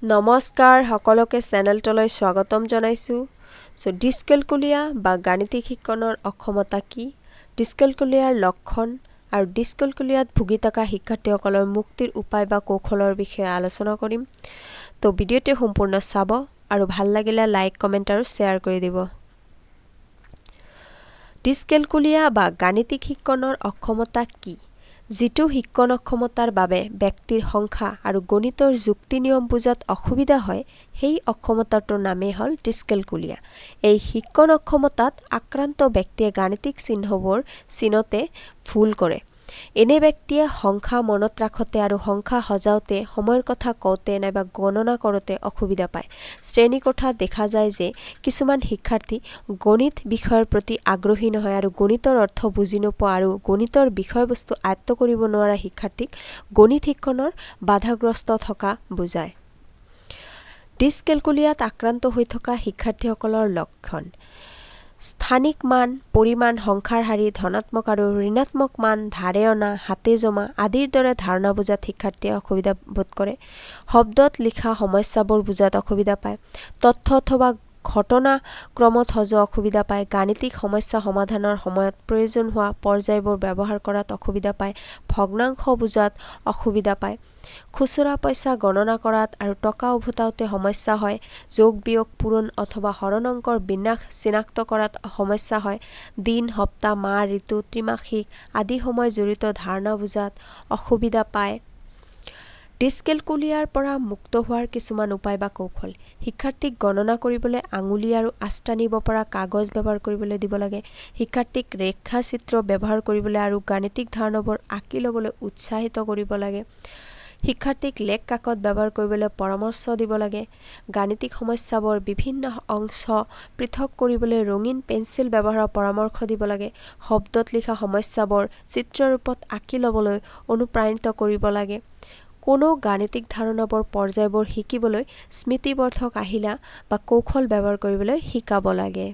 নমস্কাৰ, সকলোকে চেনেলটোলৈ স্বাগতম জনাইছোঁ। চ' ডিছকেলকুলিয়া বা গাণিতিক শিকনৰ অক্ষমতা কি, ডিছকেলকুলিয়াৰ লক্ষণ আৰু ডিছকেলকুলিয়াত ভুগি থকা শিক্ষাৰ্থীসকলৰ মুক্তিৰ উপায় বা কৌশলৰ বিষয়ে আলোচনা কৰিম। তো ভিডিঅ'টো সম্পূৰ্ণ চাব আৰু ভাল লাগিলে লাইক, কমেণ্ট আৰু শ্বেয়াৰ কৰি দিব। ডিছকেলকুলিয়া বা গাণিতিক শিকনৰ অক্ষমতা কি? যিটো শিকন অক্ষমতাৰ বাবে ব্যক্তিৰ সংখ্যা আৰু গণিতৰ যুক্তি নিয়ম বুজাত অসুবিধা হয়, সেই অক্ষমতাটোৰ নামেই হ'ল ডিছকেলকুলিয়া। এই শিকন অক্ষমতাত আক্ৰান্ত ব্যক্তিয়ে গাণিতিক চিহ্নবোৰ চিনতে ভুল কৰে। এনে ব্যক্তিয়ে সংখ্যা মনত ৰাখোঁতে আৰু সংখ্যা সজাওঁতে, সময়ৰ কথা কওঁতে নাইবা গণনা কৰোঁতে অসুবিধা পায়। শ্ৰেণীকোঠাত দেখা যায় যে কিছুমান শিক্ষাৰ্থী গণিত বিষয়ৰ প্ৰতি আগ্ৰহী নহয় আৰু গণিতৰ অৰ্থ বুজি নোপোৱা আৰু গণিতৰ বিষয়বস্তু আয়ত্ব কৰিব নোৱাৰা শিক্ষাৰ্থীক গণিত শিক্ষণৰ বাধাগ্ৰস্ত থকা বুজায়। ডিছকেলকুলিয়াত আক্ৰান্ত হৈ থকা শিক্ষাৰ্থীসকলৰ লক্ষণ: স্থানিক মান, পৰিমাণ, সংখ্যাৰ শাৰী, ধনাত্মক আৰু ঋণাত্মক মান, ধাৰে অনা, হাতে জমা আদিৰ দৰে ধাৰণা বুজাত শিক্ষাৰ্থীয়ে অসুবিধা বোধ কৰে। শব্দত লিখা সমস্যাবোৰ বুজাত অসুবিধা পায়। তথ্য অথবা ঘটনা ক্ৰমত সজোৱা অসুবিধা পায়। গাণিতিক সমস্যা সমাধানৰ সময়ত প্ৰয়োজন হোৱা পৰ্যায়বোৰ ব্যৱহাৰ কৰাত অসুবিধা পায়। ভগ্নাংশ বুজাত অসুবিধা পায়। খুচুৰা পইচা গণনা কৰাত আৰু টকা উভতাওঁতে সমস্যা হয়। যোগ, বিয়োগ, পূৰণ অথবা হৰণ অংকৰ বিন্যাস চিনাক্ত কৰাত সমস্যা হয়। দিন, সপ্তাহ, মাহ, ঋতু, ত্ৰিমাসিক আদি সময় জড়িত ধাৰণা বুজাত অসুবিধা পায়। ডিছকেলকুলিয়াৰ পৰা মুক্ত হোৱাৰ কিছুমান উপায় বা কৌশল: শিক্ষাৰ্থীক গণনা কৰিবলৈ আঙুলি আৰু আঁচ টানিব পৰা কাগজ ব্যৱহাৰ কৰিবলৈ দিব লাগে। শিক্ষাৰ্থীক ৰেখাচিত্ৰ ব্যৱহাৰ কৰিবলৈ আৰু গাণিতিক ধাৰণাবোৰ আঁকি ল'বলৈ উৎসাহিত কৰিব লাগে। শিক্ষাৰ্থীক লেখ কাকত ব্যৱহাৰ কৰিবলৈ পৰামৰ্শ দিব লাগে। গাণিতিক সমস্যাবোৰ বিভিন্ন অংশ পৃথক কৰিবলৈ ৰঙীন পেঞ্চিল ব্যৱহাৰৰ পৰামৰ্শ দিব লাগে। শব্দত লিখা সমস্যাবোৰ চিত্ৰৰূপত আঁকি ল'বলৈ অনুপ্ৰাণিত কৰিব লাগে। কোনো গাণিতিক ধাৰণাবোৰ পৰ্যায়বোৰ শিকিবলৈ স্মৃতিবৰ্ধক আহিলা বা কৌশল ব্যৱহাৰ কৰিবলৈ শিকাব লাগে।